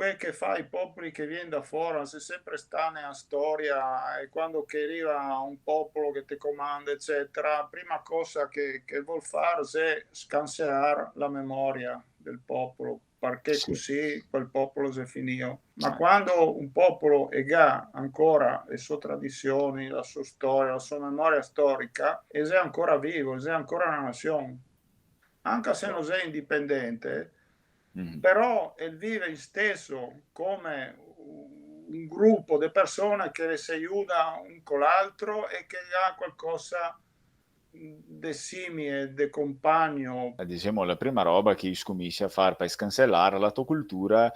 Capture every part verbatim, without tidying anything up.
quel che fa i popoli che vien da fora, xe sempre stà nea storia, e quando che riva un popolo che te comanda, ecetera, a prima cosa che, che vol far xe scanselar la memoria del popolo, parché cusì quel popolo xe finìo. Ma quando un popolo el ga ancora le so tradision, la so storia, la so memoria storica, el xe ancora vivo, el xe ancora na nasion. Anca se no xe indipendente, però el vive isteso come un grupo de persone che se iuda un co l'altro e che ga qualcosa de simie, de compagno. Eh, disemo, la prima roba che i scominsia a far par scanselar la to cultura,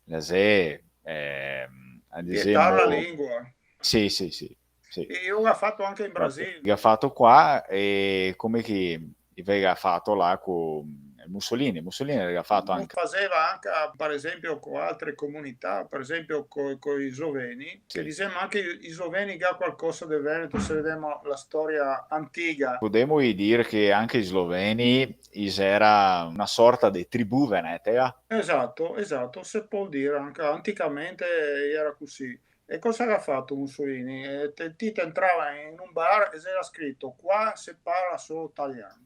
la xe, ehm, a Vietar la disemo lingua. Sì, sì, sì, sì. E lo ga fato anca in Brasil. Lo ga fato qua, e come che i vega fato là co Mussolini. Mussolini el ga fato anca. Lo faseva anca, par esempio, co altre comunità, par esempio co, co i sloveni, sì, che disemo anca i, i sloveni ga qualcosa de veneto, se vedemo la storia antica. Podemo dir che anca i sloveni i xera na sorta de tribù veneta. Esato, esato, se pol dir anca, anticamente era cusì. E cosa che ga fato Mussolini? Eh, te, ti te entrava in un bar e ghe gera scrito: "Qua se parla solo talian."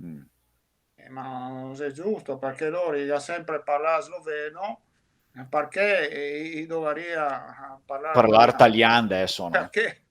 Mm. Eh, ma no xe giusto, parché lori i ga sempre parlà sloveno, eh, parché, eh, i, i dovaria parlar talian deso, no? Parché?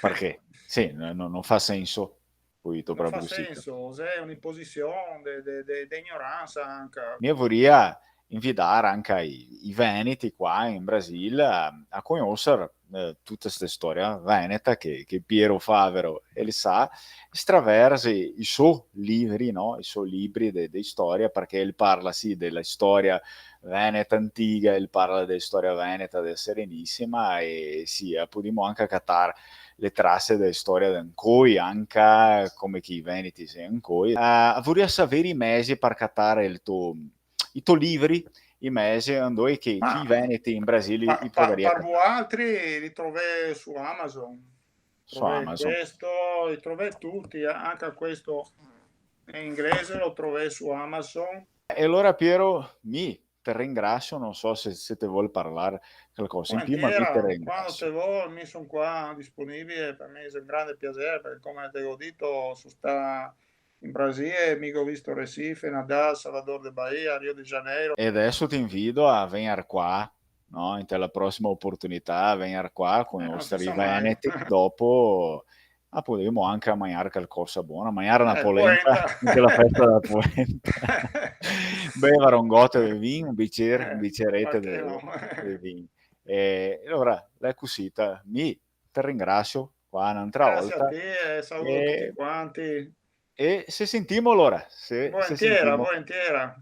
Parché? Sì, no, no, no fa senso. Capìo, no proprio fa senso, xe un'imposision de, de, de, de ignoransa anca. Mi voria invidar anca i, i veneti qua in Brasil a, a cognoser, eh, tuta ste storia veneta che, che Piero Favero el sa, straverso i so libri, no? I so libri de, de storia, parché el parla, sì, de la storia veneta antica, el parla de storia veneta de Serenisima, e sì, eh, podemo anca catar le trase de storia de ancoi, anca come che i veneti xe ancoi. Eh, voria saver i mezi par catar el to, i to libri, i mezi, andoi che, che i veneti in Brasil i podaria catar. Ma par, par voaltri li trovè su Amazon. Su Amazon. Questo, li trovè tuti, anca questo in inglese lo trovè su Amazon. E alora, Piero, mi te ringrasio, no so se, se te vol parlar calcosa in pì, ma mi te ringrasio. Volentiera, quando te vol, mi son qua disponibile, par mi xe un grande piaser, parché come te go dito, son stà in Brasil, mi go visto Recife, Natal, Salvador de Bahia, Rio de Janeiro. E deso te invido a vegner qua, no? Inte la prosima oportunità, vegner qua co i nostri veneti, dopo, ah, podemo anca magnar calcosa bona, magnar na polenta, inte la festa dea polenta. Bevar un goto de vin, un bicer, un bicerete de, de vin. E alora, l'è cusita, mi te ringrasio qua n'antra volta. Grasie a ti e saludo tuti quanti. E se sentimo alora, se, se sentimo. Volentiera, volentiera.